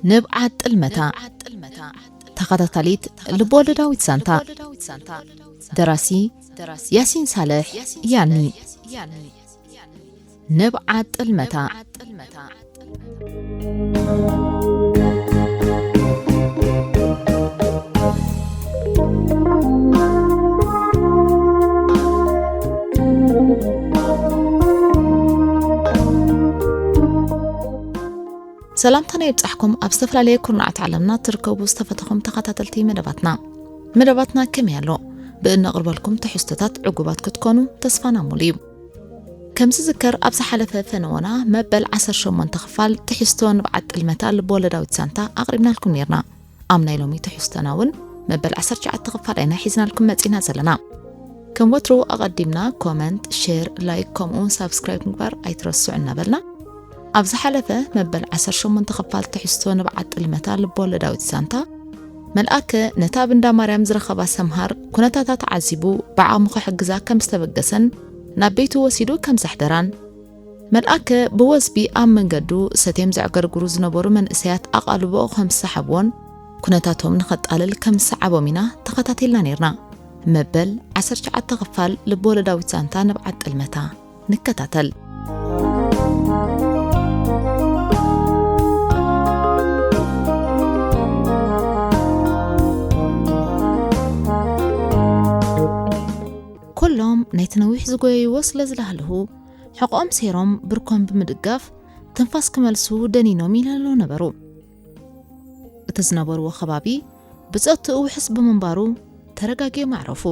ንብዓት ጥልመታ፣ ተኸታታሊት ልቦወለዳዊት ዛንታ። ደራሲ ያሲን ሳልሕ ያኒ። ንብዓት ጥልመታ። ሰላምታና ይብጻሕኩም፣ ኣብ ዝተፈላለየ ኩርናዓት ዓለምና ትርከቡ ዝተፈተኹም ተኸታተልቲ መደባትና። መደባትና ከመይ ኣሎ? ብእነቕርበልኩም ትሕዝቶታት ዕጉባት ክትኮኑ ተስፋና ሙሉ እዩ። ከም ዝዝከር፣ ኣብ ዝሓለፈ ፈነወና መበል ዓሰርተ ሸሞንተ ክፋል ትሕዝቶ ንብዓት ጥልመታ ልቦወለዳዊት ዛንታ ኣቕሪብናልኩም ነይርና። ኣብ ናይ ሎሚ ትሕዝቶና እውን መበል ዓሰርተ ትሽዓተ ክፋል ኢና ሒዝናልኩም መጺና ዘለና። ከም ወትሩ ኣቐዲምና ኮመንት፣ ሼር፣ ላይክ ከምኡ እውን ሳብስክራይብ ምግባር ኣይትረስዑ እናበልና፣ ኣብ ዝሓለፈ መበል ዓሰርተ ሸሞንተ ክፋል ትሕዝቶ ንብዓት ጥልመታ ልቦወለዳዊት ዛንታ፣ መልኣከ ነታ ኣብ እንዳ ማርያም ዝረኸባ ሰምሃር ኩነታታ ተዓዚቡ ብዓቕሙ ክሕግዛ ከም ዝተበገሰን ናብ ቤቱ ወሲዱ ከም ዘሕደራን፣ መልኣከ ብወዝቢ ኣብ መንገዱ ሰትዮም ዘዕገርግሩ ዝነበሩ መንእሰያት ኣቓልቦ ከም ዝሰሓብዎን ኩነታቶም ንኸጣልል ከም ዝሰዓቦም ኢና ተኸታቲልና ነይርና። መበል ዓሰርተ ትሽዓተ ክፋል ልቦወለዳዊት ዛንታ ንብዓት ጥልመታ ንከታተል። ኩሎም ናይቲ ነዊሕ ዝጎየይዎ ስለ ዝላህልሁ፣ ሕቖኦም ሴሮም ብርኮም ብምድጋፍ ትንፋስ ክመልሱ ደኒኖም ይላህልሁ ነበሩ። እቲ ዝነበርዎ ከባቢ ብጸጥትኡ ውሕስ ብምንባሩ ተረጋጊኦም ኣዕረፉ።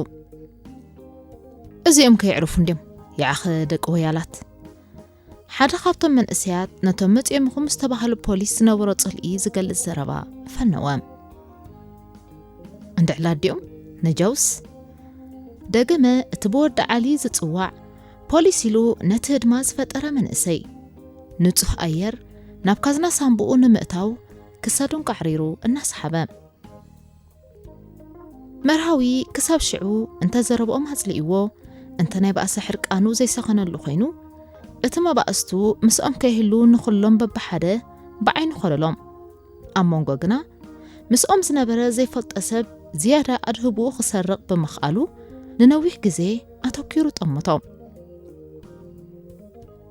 እዚኦም ከየዕርፉ እንድዮም፣ ይዓኸ ደቂ ወያላት። ሓደ ካብቶም መንእሰያት ነቶም መጺኦምኹም ዝተባህሉ ፖሊስ ዝነበሮ ጽልኢ ዝገልጽ ዘረባ ፈነወ። እንድዕላ ድዮም ነጃውስ? ደገመ እቲ ብወዲ ዓሊ ዝጽዋዕ ፖሊስ ኢሉ ነቲ ህድማ ዝፈጠረ መንእሰይ። ንጹህ ኣየር ናብ ካዝና ሳንቡኡ ንምእታው ክሳዱ ኣንቃዕሪሩ እናሰሓበ። መርሃዊ ክሳብ ሽዑ እንተ ዘረብኦም ኣጽሊእዎ፣ እንተ ናይ ባእሲ ሕርቃኑ ዘይሰኸነሉ ኮይኑ፣ እቲ መባእስቱ ምስኦም ከይህሉ ንኹሎም በብሓደ ብዓይኑ ኾለሎም። ኣብ መንጎ ግና ምስኦም ዝነበረ ዘይፈልጦ ሰብ ዝያዳ ኣድህቦኡ ክሰርቕ ብምኽኣሉ ንነዊሕ ግዜ ኣተኲሩ ጠመቶ።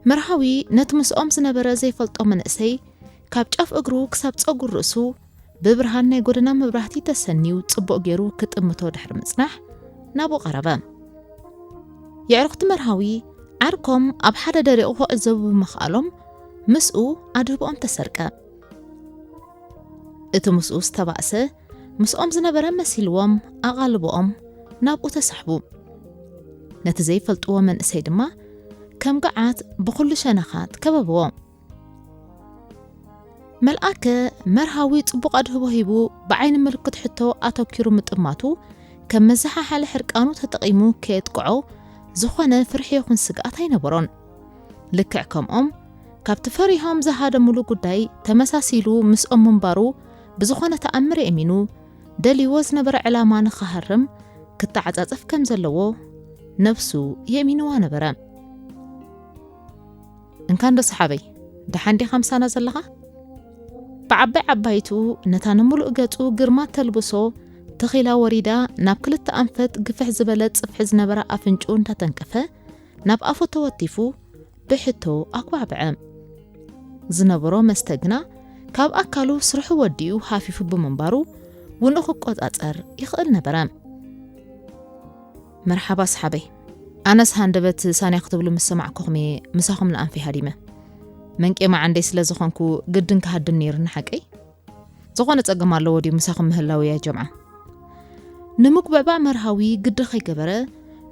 መርሃዊ ነቲ ምስኦም ዝነበረ ዘይፈልጦ መንእሰይ ካብ ጫፍ እግሩ ክሳብ ጸጉር ርእሱ ብብርሃን ናይ ጎደና መብራህቲ ተሰንዩ ጽቡቕ ገይሩ ክጥምቶ ድሕሪ ምጽናሕ ናብኡ ቀረበ። የዕሩኽቲ መርሃዊ ዓርኮም ኣብ ሓደ ደሪቑ ክዕዘቡ ብምኽኣሎም ምስኡ ኣድህቦኦም ተሰርቀ። እቲ ምስኡ ዝተባእሰ ምስኦም ዝነበረ መሲልዎም ኣቓልቦኦም ናብኡ ተሳሕቡ። ነቲ ዘይፈልጥዎ መንእሰይ ድማ ከም ገዓት ብኹሉ ሸነኻት ከበብዎ። መልኣከ መርሃዊ ጽቡቕ ኣድህቦ ሂቡ ብዓይኒ ምልክት ሕቶ ኣተኲሩ ምጥማቱ ከም መዘሓሓሊ ሕርቃኑ ተጠቒሙ ከየጥቅዖ ዝኾነ ፍርሒ ይኹን ስግኣት ኣይነበሮን። ልክዕ ከምኦም ካብቲ ፈሪሆም ዝሃደሙሉ ጉዳይ ተመሳሲሉ ምስኦም ምንባሩ ብዝኾነ ተኣምር የእሚኑ ደልይዎ ዝነበረ ዕላማ ንኽሃርም ክተዓጻጸፍ ከም ዘለዎ ነብሱ የእሚንዋ ነበረ። እንካንዶ ሰሓበይ፣ ደሓን ዲኻ ምሳና ዘለኻ? ብዓባይ ዓባይቱ ነታ ንምሉእ ገጹ ግርማ ተልብሶ ተኺላ ወሪዳ ናብ ክልተ ኣንፈት ግፍሕ ዝበለ ጽፍሒ ዝነበራ ኣፍንጭኡ እንዳተንከፈ ናብ ኣፉ ተወቲፉ ብሕቶ ኣጓዕብዐ። ዝነበሮ መስተ ግና ካብ ኣካሉ ስርሑ ወዲኡ ሃፊፉ ብምንባሩ ውንኡ ክቆጻጸር ይኽእል ነበረ። መርሓባ ኣስሓበይ፣ ኣነስ ሃንደበት ሳንያ ክትብሉ ምስ ሰማዕኩኹም እየ ምሳኹም ንኣንፊ ሃዲመ። መንቄ መዓንደይ ስለ ዝኾንኩ ግድን ክሃድም ነይሩኒ ሓቀይ? ዝኾነ ጸገም ኣለዎ ድዩ ምሳኹም ምህላው እያ ጀምዓ? ንምጉብዕባዕ መርሃዊ ግዲ ከይገበረ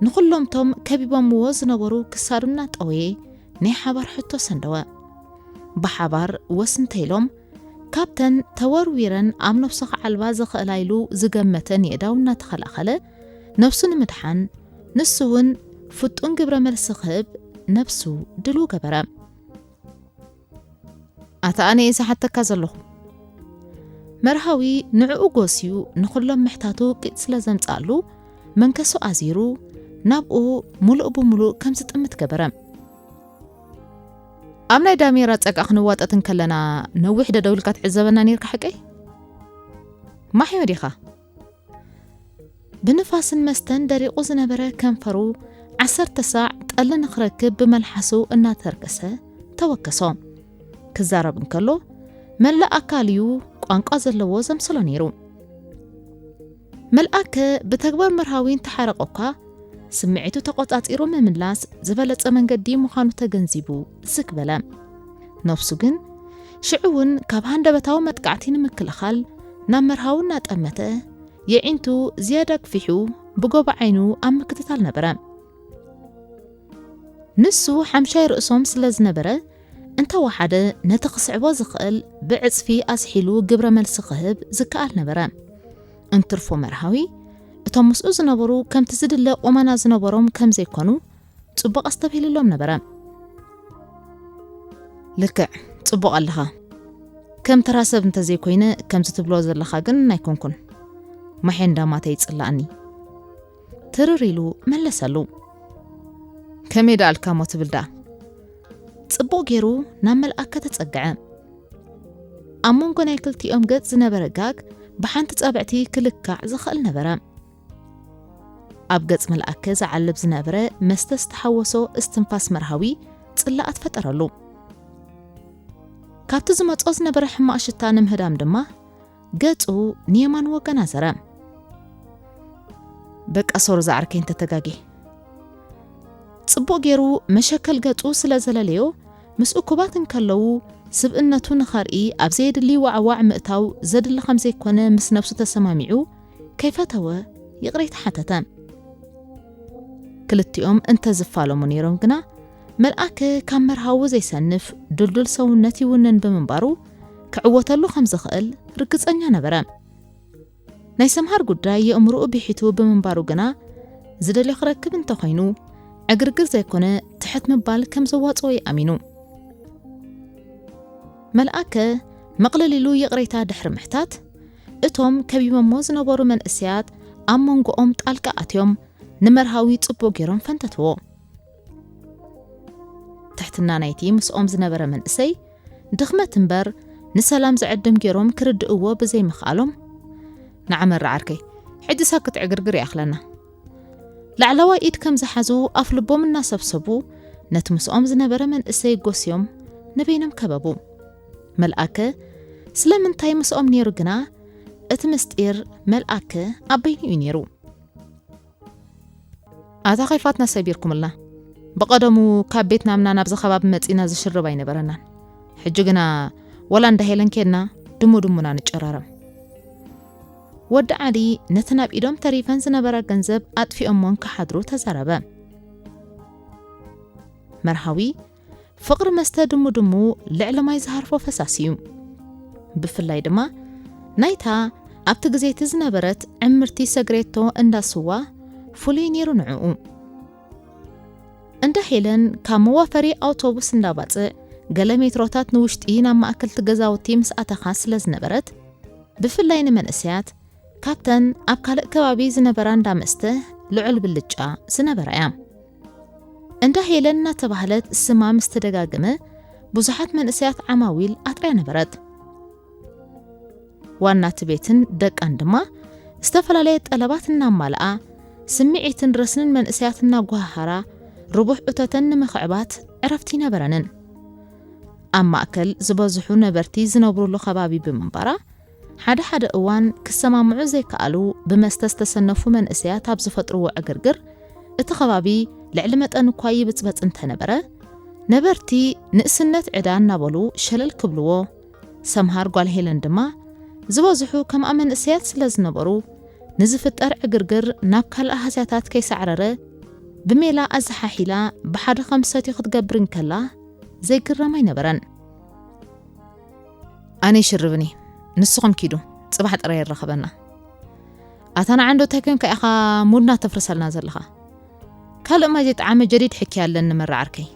ንኹሎምቶም ከቢቦምዎ ዝነበሩ ክሳዱ እናጠወየ ናይ ሓባር ሕቶ ሰንደወ። ብሓባር ወስ እንተ ኢሎም ካብተን ተወርዊረን ኣብ ነብሱ ክዓልባ ዝኽእላ ኢሉ ዝገመተን የእዳው እናተኸላኸለ ነብሱ ንምድሓን ንሱ እውን ፍጡን ግብረ መልሲ ክህብ ነብሱ ድልው ገበረ። ኣታ ኣነ እየ ዝሓተካ ዘለኹ። መርሃዊ ንዕኡ ጎስዩ ንኹሎም ምሕታቱ ቂጥ ስለ ዘምጻሉ፣ መንከሱ ኣዚሩ ናብኡ ምሉእ ብምሉእ ከም ዝጥምት ገበረ። ኣብ ናይ ዳሜራ ጸጋ ክንዋጠጥ እንከለና ነዊሕ ደደውልካ ትዕዘበና ኔርካ ሓቀይ? ማሕዮ ዲኻ? ብንፋስን መስተን ደሪቑ ዝነበረ ከንፈሩ ዓሰርተ ሳዕ ጠሊ ንኽረክብ ብመልሓሱ እናተርከሰ ተወከሶ። ክዛረብ እንከሎ መላእ ኣካል እዩ ቋንቋ ዘለዎ ዘምስሎ ነይሩ። መልኣከ ብተግባር መርሃዊ እንተሓረቐ እኳ ስምዒቱ ተቖጻጺሩ ምምላስ ዝበለጸ መንገዲ ምዃኑ ተገንዚቡ ዝግ በለ። ነብሱ ግን ሽዑ እውን ካብ ሃንደበታዊ መጥቃዕቲ ንምክልኻል ናብ መርሃዊ እናጠመተ የዒንቱ ዝያዳ ኣግፊሑ ብጎቦ ዓይኑ ኣብ ምክትታል ነበረ። ንሱ ሓምሻይ ርእሶም ስለ ዝነበረ እንተወሓደ ነቲ ክስዕቦ ዝኽእል ብዕጽፊ ኣዝሒሉ ግብረ መልሲ ክህብ ዝከኣል ነበረ። እንትርፎ መርሃዊ እቶም ምስኡ ዝነበሩ ከምቲ ዝድለ ቁመና ዝነበሮም ከም ዘይኮኑ ጽቡቕ ኣስተብሂልሎም ነበረ። ልክዕ፣ ጽቡቕ ኣለኻ። ከም ተራ ሰብ እንተዘይኮይነ ከምዚ ትብሎ ዘለኻ ግን ኣይኮንኩን። ማሕዮ እንዳማተ ይጽላእኒ። ትርር ኢሉ መለሰሉ። ከመይ ደኣልካ እሞ ትብል ደኣ? ጽቡቕ ገይሩ ናብ መልኣከ ተጸግዐ። ኣብ መንጎ ናይ ክልቲኦም ገጽ ዝነበረ ጋግ ብሓንቲ ጻብዕቲ ክልካዕ ዝኽእል ነበረ። ኣብ ገጽ መልኣከ ዝዓልብ ዝነበረ መስተ ዝተሓወሶ እስትንፋስ መርሃዊ ጽላኣት ፈጠረሉ። ካብቲ ዝመጾ ዝነበረ ሕማቕ ሽታ ንምህዳም ድማ ገጹ ንየማን ወገን ኣዘረ። በቃ ሶሪ ዝዓርከይ እንተተጋጌ። ጽቡቕ ገይሩ መሸከል ገጹ ስለ ዘለለዮ ምስ እኩባት እንከለዉ ስብእነቱ ንኸርኢ ኣብ ዘየድሊ ዋዕዋዕ ምእታው ዘድሊ ከም ዘይኮነ ምስ ነብሱ ተሰማሚዑ ከይፈተወ ይቕሬታ ሓተተ። ክልቲኦም እንተዝፋለሙ ነይሮም ግና መልኣከ ካብ መርሃዊ ዘይሰንፍ ድልዱል ሰውነት ይውንን ብምንባሩ ክዕወተሉ ከም ዝኽእል ርግጸኛ ነበረ። ናይ ሰምሃር ጉዳይ የእምሮኡ ብሒቱ ብምንባሩ ግና ዝደልዮ ክረክብ እንተኾይኑ ዕግርግር ዘይኮነ ትሕት ምባል ከም ዘዋጽኦ ይኣሚኑ። መልኣከ መቕለል ኢሉ ይቕሬታ ድሕሪ ምሕታት እቶም ከቢቦሞ ዝነበሩ መንእሰያት ኣብ መንጎኦም ጣልቃ ኣትዮም ንመርሃዊ ጽቡቕ ገይሮም ፈንተትዎ። ትሕትና ናይቲ ምስኦም ዝነበረ መንእሰይ ድኽመት እምበር ንሰላም ዝዕድም ገይሮም ክርድእዎ ብዘይምኽኣሎም፣ ንዓ መራ ዓርከይ፣ ሕጂ ሳክት ዕግርግር ይኣኽለና። ላዕለዋይ ኢድ ከም ዝሓዙ ኣፍ ልቦም እናሰብሰቡ ነቲ ምስኦም ዝነበረ መንእሰይ ጎስዮም ንበይኖም ከበቡ። መልኣከ ስለምንታይ ምስኦም ነይሩ ግና እቲ ምስጢር መልኣከ ኣብ በይኑ እዩ ነይሩ። ኣታ ከይፋትና ሰቢርኩምልና። ብቐደሙ ካብ ቤት ናምና ናብዚ ከባቢ መጺና ዝሽርብ ኣይነበረናን። ሕጂ ግና ወላ እንዳ ሄለን ኬድና ድሙ ድሙና ንጨራረም። ወዲ ዓሊ ነተን ኣብ ኢዶም ተሪፈን ዝነበራ ገንዘብ ኣጥፊኦሞን ክሓድሩ ተዛረበ። መርሃዊ ፍቕሪ መስተ ድሙ ድሙ ልዕሊ ማይ ዝሃርፎ ፈሳሲ እዩ። ብፍላይ ድማ ናይታ ኣብቲ ግዜ እቲ ዝነበረት ዕምርቲ ሰግሬቶ እንዳ ስዋ ፍሉይ ነይሩ ንዕኡ። እንዳ ሄለን ካብ መዋፈሪ ኣውቶቡስ እንዳባጽዕ ገለ ሜትሮታት ንውሽጢ ናብ ማእከልቲ ገዛውቲ ምስ ኣተኻ ስለ ዝነበረት፣ ብፍላይ ንመንእሰያት ካብተን ኣብ ካልእ ከባቢ ዝነበራ እንዳ መስተ ልዑል ብልጫ ዝነበራ እያ። እንዳ ሄለን እናተባህለት ስማ ምስ ተደጋገመ ብዙሓት መንእሰያት ዓማዊል ኣጥርያ ነበረት። ዋና እቲ ቤትን ደቃን ድማ ዝተፈላለየ ጠለባት እናማልኣ ስምዒትን ረስንን መንእሰያት እናጓሃሃራ ርቡሕ እቶተን ንምኽዕባት ዕረፍቲ ይነበረንን። ኣብ ማእከል ዝበዝሑ ነበርቲ ዝነብሩሉ ከባቢ ብምንባራ ሓደ ሓደ እዋን ክሰማምዑ ዘይከኣሉ ብመስተ ዝተሰነፉ መንእሰያት ኣብ ዝፈጥርዎ ዕግርግር እቲ ከባቢ ልዕሊ መጠን እኳ ይብጽበጽ እንተነበረ ነበርቲ ንእስነት ዕዳ እናበሉ ሸለል ክብልዎ ሰምሃር ጓል ሄለን ድማ ዝበዝሑ ከምኣ መንእሰያት ስለ ዝነበሩ ንዝፍጠር ዕግርግር ናብ ካልእ ሃስያታት ከይሳዕረረ ብሜላ ኣዘሓሒላ ብሓደ ከም ሰትዩ ክትገብር እንከላ ዘይግረም ኣይነበረን። ኣነ ይሽርብኒ ንስኹም ኪዱ ጽባሕ ጥራይ ይረኸበና። ኣታ ንዓንዶ እንታይ ኮንካ ኢኻ ሙድና ተፍርሰልና ዘለኻ? ካልእ ማይ ዘይጠዓመ ጀዲድ ሕክያ ኣለኒ መራ ዓርከይ።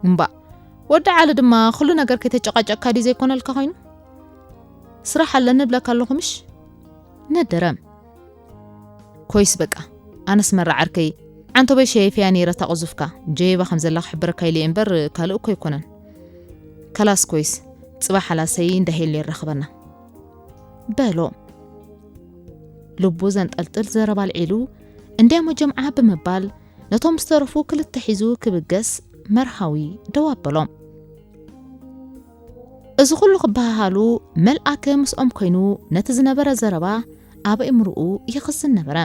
እምባእ ወዲ ዓሊ ድማ ኩሉ ነገር ከይተጨቃጨቅካ ድዩ ዘይኮነልካ ኮይኑ? ስራሕ ኣለኒ እብለካ ኣለኹ ምሽ? ነደረ። ኮይስ በቃ፣ ኣነስ መራ ዓርከይ፣ ዓንቶበይ ሸይፍያ ነይረ እታ ቅዙፍካ፣ ጀይባ ከም ዘላ ክሕብረካ ኢለ እየ እምበር ካልእ እኮ ኣይኮነን። ከላስ ኮይስ፣ ጽባሕ ሓላሰይ እንዳሄሉ የራኽበና። በሎ። ልቡ ዘንጠልጥል ዘረባ ኣልዒሉ፣ እንድያሞ ጀምዓ ብምባል፣ ነቶም ዝተረፉ ክልተ ሒዙ ክብገስ መርሃዊ ደው ኣበሎ። እዚ ኩሉ ክበሃሃሉ መልኣከ ምስኦም ኮይኑ ነቲ ዝነበረ ዘረባ ኣብ ኣእምርኡ ይኽዝን ነበረ።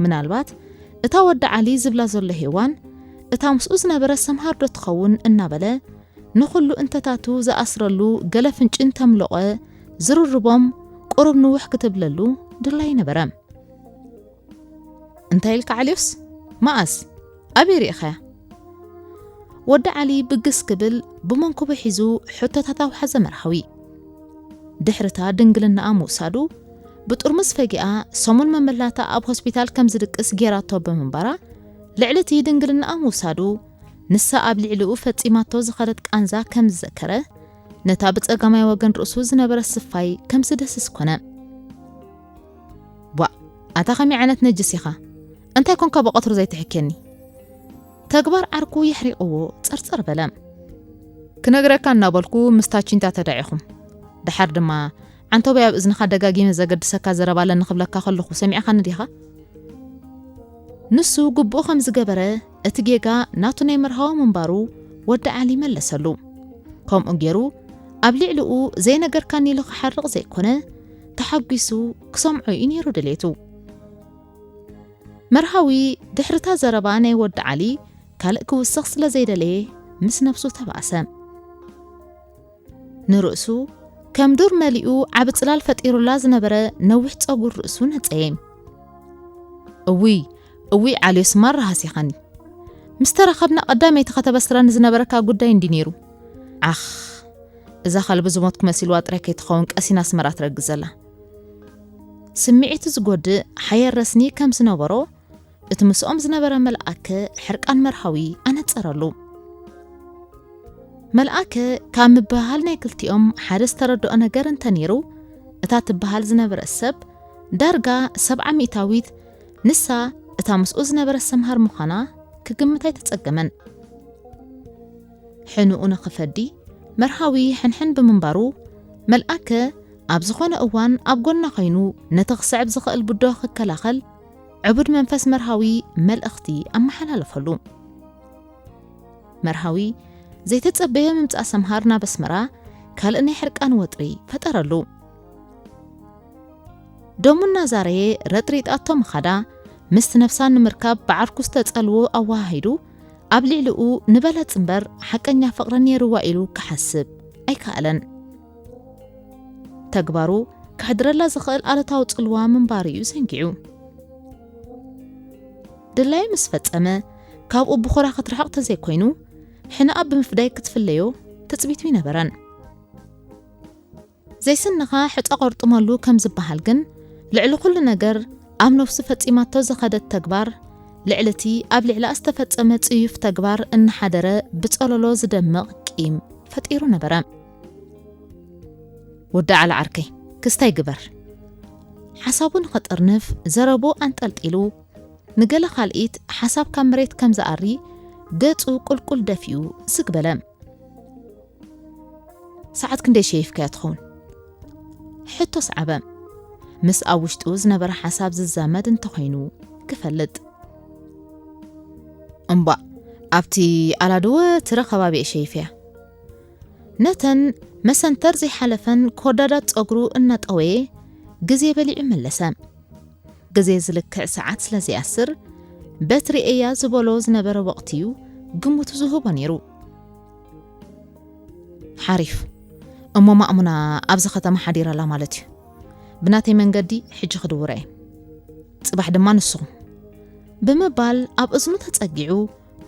ምናልባት እታ ወዲ ዓሊ ዝብላ ዘሎ ሄዋን እታ ምስኡ ዝነበረ ሰምሃር ዶ ትኸውን እናበለ ንኹሉ እንተታቱ ዝኣስረሉ ገለ ፍንጭ እንተምለቐ ዝርርቦም ቁሩብ ንውሕ ክትብለሉ ድላይ ነበረ። እንታይ ኢልካ ዓልዮስ? መኣስ? ኣበይ ርኢኻያ? ወዲ ዓሊ ብግስ ክብል ብመንኩቡ ሒዙ ሕቶታት ኣውሓዘ መርሃዊ። ድሕርታ ድንግልናኣ ምውሳዱ ብጥርሙዝ ፈጊኣ ሰሙን መመላታ ኣብ ሆስፒታል ከም ዝድቅስ ጌራቶ ብምንባራ ልዕሊ እቲ ድንግልናኣ ምውሳዱ ንሳ ኣብ ልዕሊኡ ፈጺማቶ ዝኸደት ቃንዛ ከም ዝዘከረ ነታ ብጸጋማይ ወገን ርእሱ ዝነበረ ስፋይ ከም ዝደስስ ኮነ። ቧእ፣ ኣታ ከመይ ዓይነት ነጅስ ኢኻ? እንታይ ኮንካ ብቐትሩ ዘይትሕኬኒ? ተግባር ዓርኩ የሕሪቕዎ ጸርጸር በለ። ክነግረካ እናበልኩ ምስ ታቺንታ ተዳዒኹም። ደሓር ድማ ዓንቶበይ ኣብ እዝንኻ ደጋጊመ ዘገድሰካ ዘረባ ኣለኒ ክብለካ ከለኹ ሰሚዕኻኒ ዲኻ? ንሱ ግቡኡ ከም ዝገበረ እቲ ጌጋ ናቱ ናይ መርሃዊ ምንባሩ ወዲ ዓሊ መለሰሉ። ከምኡ ገይሩ ኣብ ልዕሊኡ ዘይነገርካኒ ኢሉ ክሓርቕ ዘይኮነ ተሓጒሱ ክሰምዖ እዩ ነይሩ ድሌቱ። መርሃዊ ድሕርታ ዘረባ ናይ ወዲ ዓሊ ካልእ ክውስኽ ስለ ዘይደለየ ምስ ነብሱ ተባእሰ። ንርእሱ ከም ዱር መሊኡ ዓቢ ጽላል ፈጢሩላ ዝነበረ ነዊሕ ጸጉር ርእሱ ነጸየ። እውይ፣ እውይ ዓልዮስ ማራ ሃሲኻኒ። ምስ ተራኸብና ቀዳመይቲ ከተበስረኒ ዝነበረካ ጉዳይ እንዲ ነይሩ። ዓኽ፣ እዛ ከልቢ ዝሞትኩ መሲልዋ ጥራይ ከይትኸውን ቀሲና ኣስመራ ትረግዝ ዘላ። ስምዒቱ ዝጎድእ ሓየር ረስኒ ከም ዝነበሮ እቲ ምስኦም ዝነበረ መልኣከ ሕርቃን መርሃዊ ኣነጸረሉ። መልኣከ ካብ ምብህሃል ናይ ክልቲኦም ሓደ ዝተረድኦ ነገር እንተ ነይሩ፣ እታ ትበሃል ዝነበረት ሰብ ዳርጋ ሰብዓ ሚእታዊት ንሳ እታ ምስኡ ዝነበረት ሰምሃር ምዃና ክግምት ኣይተጸገመን። ሕኑኡ ንኽፈዲ መርሃዊ ሕንሕን ብምንባሩ፣ መልኣከ ኣብ ዝኾነ እዋን ኣብ ጎና ኮይኑ ነቲ ክስዕብ ዝኽእል ብድሆ ክከላኸል ዕቡድ መንፈስ መርሃዊ መልእኽቲ ኣመሓላለፈሉ። መርሃዊ ዘይተጸበዮ ምምጻእ ሰምሃር ናብ ኣስመራ ካልእ ናይ ሕርቃን ወጥሪ ፈጠረሉ። ደሙ እናዛረየ ረጥሪጣቶ ምኻዳ ምስቲ ነፍሳ ንምርካብ ብዓርኩ ዝተጸልዎ ኣወሃሂዱ ኣብ ልዕሊኡ ንበለጽ እምበር ሓቀኛ ፍቕሪ ነይርዋ ኢሉ ክሓስብ ኣይከኣለን። ተግባሩ ከሕድረላ ዝኽእል ኣሉታዊ ጽልዋ ምንባሩ እዩ ዘንጊዑ። ድላዩ ምስ ፈጸመ ካብኡ ብኹራ ክትርሕቕ ተዘይኮይኑ ሕነኣ ብምፍዳይ ክትፍለዮ ትጽቢቱ ይነበረን። ዘይስንኻ ሕጻ ቆርጥመሉ ከም ዝበሃል ግን ልዕሊ ኩሉ ነገር ኣብ ነፍሱ ፈጺማቶ ዝኸደት ተግባር ልዕሊ እቲ ኣብ ልዕላ ዝተፈጸመ ጽዩፍ ተግባር እናሓደረ ብጸለሎ ዝደምቕ ቂም ፈጢሩ ነበረ። ወዲ ዓሊ ዓርከይ፣ ክስታይ ግበር። ሓሳቡ ንኸጠርንፍ ዘረቡ ኣንጠልጢሉ ንገለ ካልኢት ሓሳብ ካብ መሬት ከም ዝኣሪ ገጹ ቁልቁል ደፊኡ ዝግ በለ። ሰዓት ክንደይ ሸይፍካያ ትኸውን? ሕቶ ሰዓበ። ምስ ኣብ ውሽጡ ዝነበረ ሓሳብ ዝዛመድ እንተኾይኑ ክፈልጥ። እምባእ፣ ኣብቲ ኣላድወ ትረ ከባቢ እየ ሸይፍያ። ነተን መሰንተር ዘይሓለፈን ኮዳዳት ጸጉሩ እናጠወየ ግዜ በሊዑ መለሰ። ግዜ ዝልክዕ ሰዓት ስለ ዘይኣስር በትሪ እያ ዝበሎ ዝነበረ ወቕቲ እዩ ግምቱ ዝህቦ ነይሩ። ሓሪፍ። እሞ ማእሙና ኣብዚ ከተማ ሓዲራ ኣላ ማለት እዩ። ብናተይ መንገዲ ሕጂ ክድውራ እየ። ጽባሕ ድማ ንስኹም። ብምባል ኣብ እዝኑ ተጸጊዑ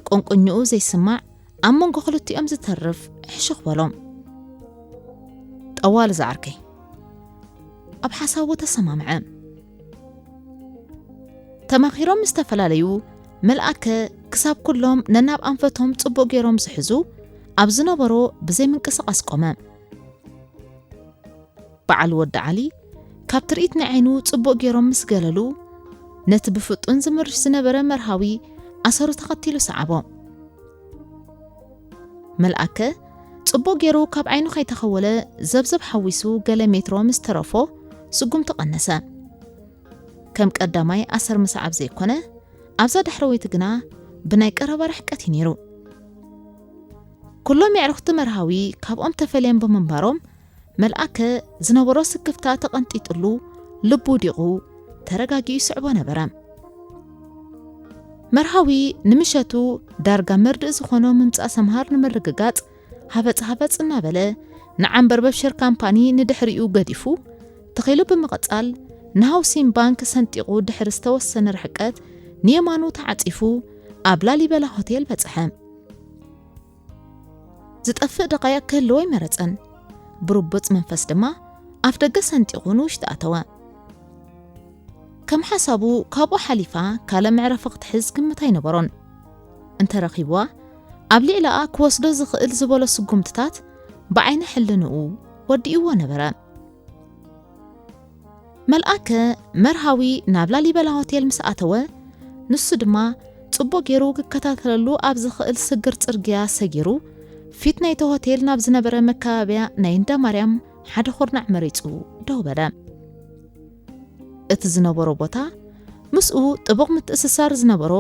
ቁንቁኝኡ ዘይስማዕ ኣብ መንጎ ክልቲኦም ዝተርፍ ሕሹኽ በሎም። ጠዋል ዝዓርከይ። ኣብ ሓሳቡ ተሰማምዐ። ተማኺሮም ምስ ተፈላለዩ መልኣከ ክሳብ ኩሎም ነናብ ኣንፈቶም ጽቡቕ ገይሮም ዝሕዙ ኣብ ዝነበሮ ብዘይ ምንቅስቓስ ቆመ። በዓል ወዲ ዓሊ ካብ ትርኢት ንዓይኑ ጽቡቕ ገይሮም ምስ ገለሉ፣ ነቲ ብፍጡን ዝምርሽ ዝነበረ መርሃዊ ኣሰሩ ተኸቲሉ ሰዓቦ። መልኣከ ጽቡቕ ገይሩ ካብ ዓይኑ ከይተኸወለ ዘብዘብ ሓዊሱ ገለ ሜትሮ ምስ ተረፎ ስጉምቱ ቀነሰ። ከም ቀዳማይ ኣሰር ምስዓብ ዘይኮነ፣ ኣብዛ ዳሕረወይቲ ግና ብናይ ቀረባ ርሕቀት እዩ ነይሩ። ኩሎም የዕሩኽቲ መርሃዊ ካብኦም ተፈልዮም ብምንባሮም፣ መልኣከ ዝነበሮ ስክፍታ ተቐንጢጥሉ፣ ልቡ ውዲቑ፣ ተረጋጊኡ ይስዕቦ ነበረ። መርሃዊ ንምሸቱ ዳርጋ መርድእ ዝኾኖ ምምጻእ ሰምሃር ንምርግጋጽ፣ ሃበጽ ሃበጽ እናበለ ንዓምበርበብ ሸር ካምፓኒ ንድሕሪኡ ገዲፉ፣ ተኺሉ ብምቕጻል ንሃውሲን ባንክ ሰንጢቑ ድሕሪ ዝተወሰነ ርሕቀት ንየማኑ ተዓጺፉ ኣብ ላሊበላ ሆቴል በጽሐ። ዝጠፍእ ደቓይቕ ክህልዎ ኣይመረጸን። ብርቡጽ መንፈስ ድማ ኣፍ ደገ ሰንጢቑ ንውሽጢ ኣተወ። ከም ሓሳቡ ካብኡ ሓሊፋ ካልእ መዕረፊ ክትሕዝ ግምት ኣይነበሮን። እንተረኺብዋ ኣብ ልዕሊኣ ክወስዶ ዝኽእል ዝበሎ ስጉምትታት ብዓይኒ ሕልንኡ ወዲእዎ ነበረ። መልኣከ መርሃዊ ናብ ላሊበላ ሆቴል ምስ ኣተወ፣ ንሱ ድማ ጽቡቕ ገይሩ ክከታተለሉ ኣብ ዝኽእል ስግር ጽርግያ ሰጊሩ፣ ፊት ናይቲ ሆቴል ናብ ዝነበረ መካበብያ ናይ እንዳ ማርያም ሓደ ኹርናዕ መሪጹ ደው በለ። እቲ ዝነበሮ ቦታ ምስኡ ጥቡቕ ምትእስሳር ዝነበሮ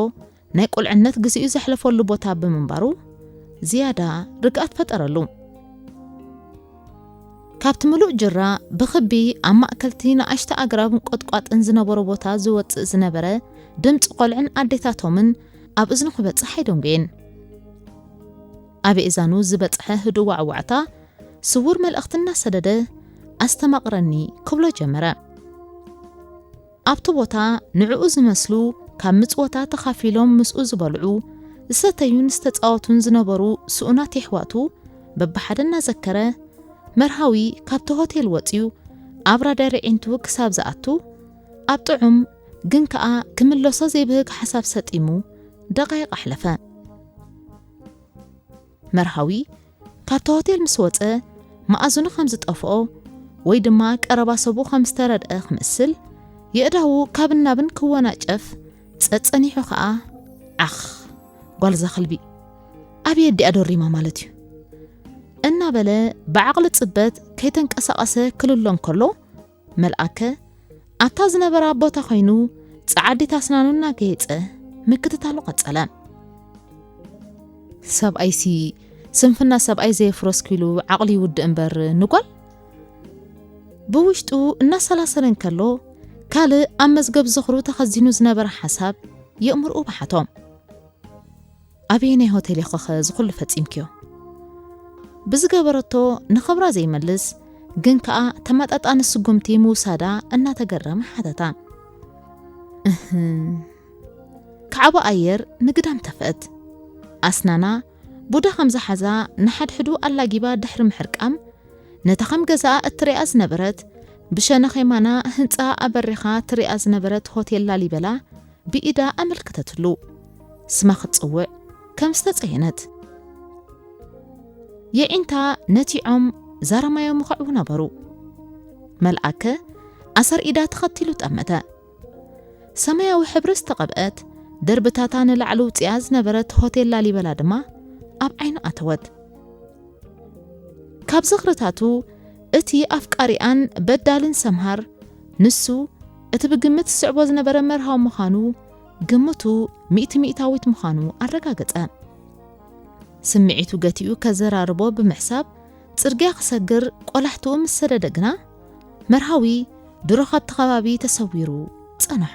ናይ ቁልዕነት ግዜኡ ዘሕለፈሉ ቦታ ብምንባሩ ዝያዳ ርግኣት ፈጠረሉ። ካብቲ ምሉእ ጅራ ብኽቢ ኣብ ማእከልቲ ንኣሽቱ ኣግራብን ቁጥቋጥን ዝነበሮ ቦታ ዝወጽእ ዝነበረ ድምጺ ቆልዕን ኣዴታቶምን ኣብ እዝኑ ክበጽሕ ኣይደንጎየን። ኣብ እዛኑ ዝበጽሐ ህዱእ ዋዕዋዕታ ስዉር መልእኽቲ እናሰደደ፣ "ኣስተማቕረኒ" ክብሎ ጀመረ። ኣብቲ ቦታ ንዕኡ ዝመስሉ፣ ካብ ምጽወታ ተኻፊሎም ምስኡ ዝበልዑ፣ ዝሰተዩን ዝተጻወቱን ዝነበሩ ስኡናት የሕዋቱ በብሓደ እናዘከረ፣ መርሃዊ ካብቲ ሆቴል ወጺኡ ኣብ ራዳር ኣዒንቱ ክሳብ ዝኣቱ፣ ኣብ ጥዑም ግን ከኣ ክምለሶ ዘይብህግ ሓሳብ ሰጢሙ ደቓይቕ ኣሕለፈ። መርሃዊ ካብቲ ሆቴል ምስ ወጸ፣ መኣዝኑ ከም ዝጠፍኦ ወይ ድማ ቀረባ ሰቡ ከም ዝተረድአ ክመስል፣ የእዳዉ ካብ እናብን ክወናጨፍ ጸጸኒሑ ከኣ፣ "ዓኽ፣ ጓልዛ ከልቢ፣ ኣበይ ኣዲኣ ዶሪማ ማለት እዩ?" እናበለ ብዓቕሊ ጽበት ከይተንቀሳቐሰ ክልሎ እንከሎ፣ መልኣከ ኣብታ ዝነበራ ቦታ ኮይኑ ጸዓዲት ኣስናኑ እናገየጸ ምክትታሉ ቀጸለ። ሰብኣይሲ ስንፍና ሰብኣይ ዘየፍረስኩ ኢሉ ዓቕሊ ይውድእ እምበር ንጓል። ብውሽጡ እናሰላሰለ እንከሎ፣ ካልእ ኣብ መዝገብ ዝኽሩ ተኸዚኑ ዝነበረ ሓሳብ የእምርኡ በሓቶ። ኣበየናይ ሆቴል ኢኺኸ ዝኹሉ ፈጺምክዮ? ብዝገበረቶ ንኽብራ ዘይመልስ፣ ግን ከኣ ተመጣጣኒ ስጉምቲ ምውሳዳ እናተገረመ ሓተታ። እህ፣ ካዕቦ ኣየር ንግዳም ተፍአት። ኣስናና ቡዳ ከም ዝሓዛ ንሓድሕዱ ኣላጊባ ድሕሪ ምሕርቃም፣ ነታ ከም ገዛኣ እትሪኣ ዝነበረት፣ ብሸነኽ የማና ህንጻ ኣበሪኻ ትሪኣ ዝነበረት ሆቴል ላሊበላ ብኢዳ ኣመልከተትሉ። ስማ ክትጽውዕ ከም ዝተጸየነት። የዒንታ ነቲዖም ዛረማዮም ይኸዕቡ ነበሩ። መልኣከ ኣሰር ኢዳ ተኸቲሉ ጠመተ። ሰማያዊ ሕብሪ ዝተቐብአት፣ ደርብታታ ንላዕሊ ውጺኣ ዝነበረት ሆቴል ላሊበላ ድማ ኣብ ዓይኑ ኣተወት። ካብ ዝኽርታቱ፣ እቲ ኣፍቃሪኣን በዳልን ሰምሃር፣ ንሱ እቲ ብግምት ዝስዕቦ ዝነበረ መርሃዊ ምዃኑ፣ ግምቱ ሚእቲ ሚእታዊት ምዃኑ ኣረጋገጸ። ስምዒቱ ገቲኡ ከዘራርቦ ብምሕሳብ፣ ጽርግያ ክሰግር ቆላሕትኡ ምስ ሰደደ ግና፣ መርሃዊ ድሮ ካብቲ ከባቢ ተሰዊሩ ጸንሖ።